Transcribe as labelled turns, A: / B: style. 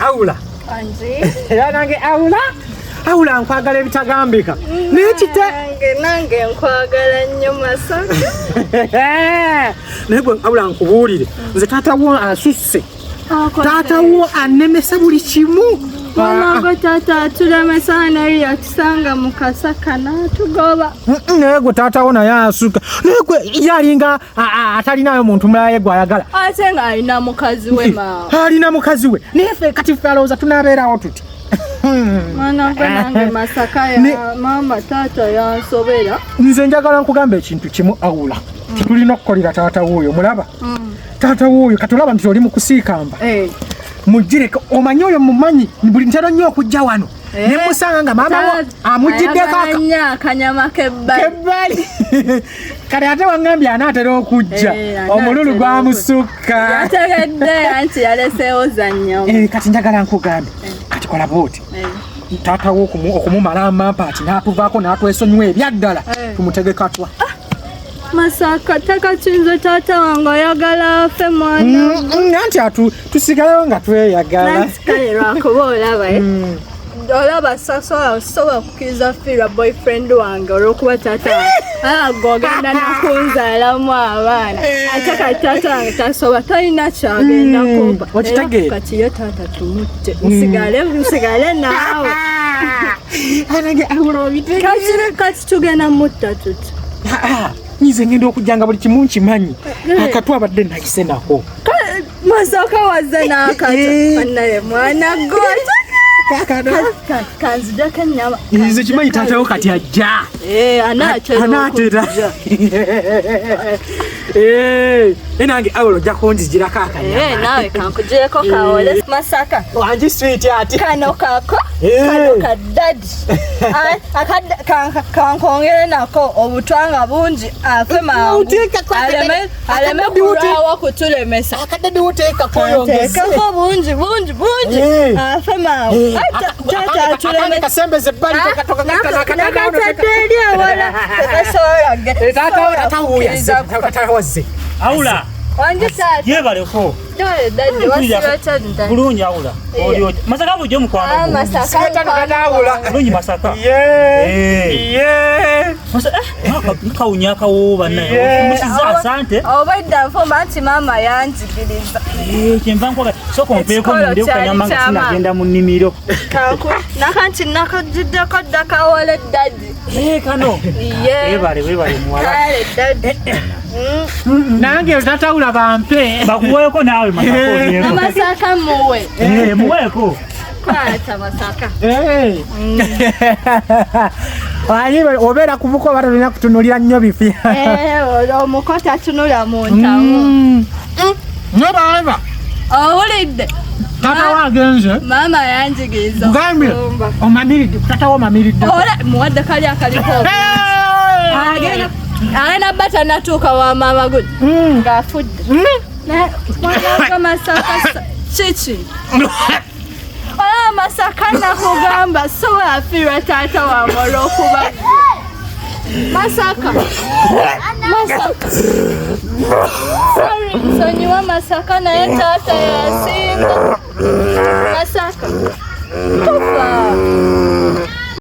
A: Aula. Era nange Aula. Aula nkwagala ebitagambika. Naye kite
B: nange nkwagala nnyo Masaka.
A: Naye gwe Aula nkubuulire. Nze taata wo asusse. Taata wo annemesa buli kimu.
B: Mwana taata atulemesa naye yatusanga mu kasaka n'atugoba.
A: Naye gwe taata wo naye asuka. Naye gwe ye alinga atalinayo muntu mulala ye gwayagala.
B: Ate ng'alina mukazi we maawe.
A: Alina mukazi we. Naye ffe kati ffe alowooza tunaabeerawo tuti.
B: Mwana gwe nange Masaka ya maama taata yansobera.
A: Nze njagala nkugamba ekintu kimu Aula. Tulina okukolera taata wuuyo mulaba. Taata wuuyo kati olaba nti oli mu kusiikamba. Mugireke omanyi oyo mumanyi buli ntera nnyo okujja wano. Ne musanga nga maama wo amuggiddeko
B: akanyama
A: kebbali. Kati ate wangambye anaatera okujja omululu gwamusukka.
B: Yategedde anti yaleseewo za nnyama.
A: Kati njagala nkugambe kati kola bw'oti. Taata wo okumumala amampa ati n'atuvaako n'atwesonyiwa ebyaddala tumutegeka twa.
B: Masaka takakinze taata wange oyagala afe mwana.
A: Anti atu tusigalewo nga tweyagala.
B: Kale lwakuba olaba olaba sasobola sobola kukkiriza fiirwa boyfriend wange olw'okuba taata wange gogenda nakunzaalamu abaana ate kati taata wange tasobola talina kyagenda kumpa. Kati ye taata tumutte nsigale naawe. Kati tugenda mutta tuti.
A: Nyize ngenda okujja nga buli kimu nkimanyi. Akatu abadde nayise nako.
B: Masaka wazze n'akatu. Naye mwana gwe. Kanzijako ennyama.
A: Nze kimanyi taata wo kati ajja.
B: Anaatera.
A: Nange Aula ojja kunzijirako akanyama.
B: Naawe kankugireko kawole. Masaka.
A: Wangi sweet ati.
B: Kano kako. Kano ka daddy. Kankongere nako obutwanga bungi afe mangu. Aleme kulwawo kutulemesa.
A: Akadadi uteekako oyongeze.
B: Kanteekako bungi bungi bungi afe mangu. Taata atulemesa.
A: Kasembeze ebbali
B: nakatadde eri ewala. Tekasobola.
A: Taata wuuyo azze. Taata wazze.
C: Aula.
B: Wangi taata.
C: Yebaleko. Bulungi Aula. Oli Masaka bulijjo mukwano.
B: Masaka
C: bulungi Masaka. Kawunya akawoowo bannaye. Ofumbisiza asante.
B: Obwedda nfumba nti maama yanjigiriza.
C: Kyenva nkwaga sooka ompeeko nde kanyama nga sinagenda mu nnimiro.
B: Nakanti nakagiddeko dda kawole daddy.
C: Kano. Webale webale muwala.
B: Kale daddy.
A: Nange taata Aula bampe.
C: Bakuweeko naawe Masaka olyeko.
B: Masaka muwe.
C: Muweeko.
B: Kwata Masaka.
A: Obeera ku buko oba tolina kutunuulira nnyo bifi.
B: Omuko tatunula mu ntamu.
A: Nebalaba.
B: Owulidde.
A: Taata wo agenze.
B: Maama yanjigiriza.
A: Gambye omamiridde taata wo omamiridde.
B: Ola muwadde kali akaliko. Agenda bata natuuka wa maama gwe. Ng'afudde. Mwana Masaka kiki? Olaba Masaka nakugamba sobola fiirwa taata wange olw'okuba Masaka. Masaka. Sorry, nsonyiwa Masaka naye taata yasinga. Masaka. Tofa.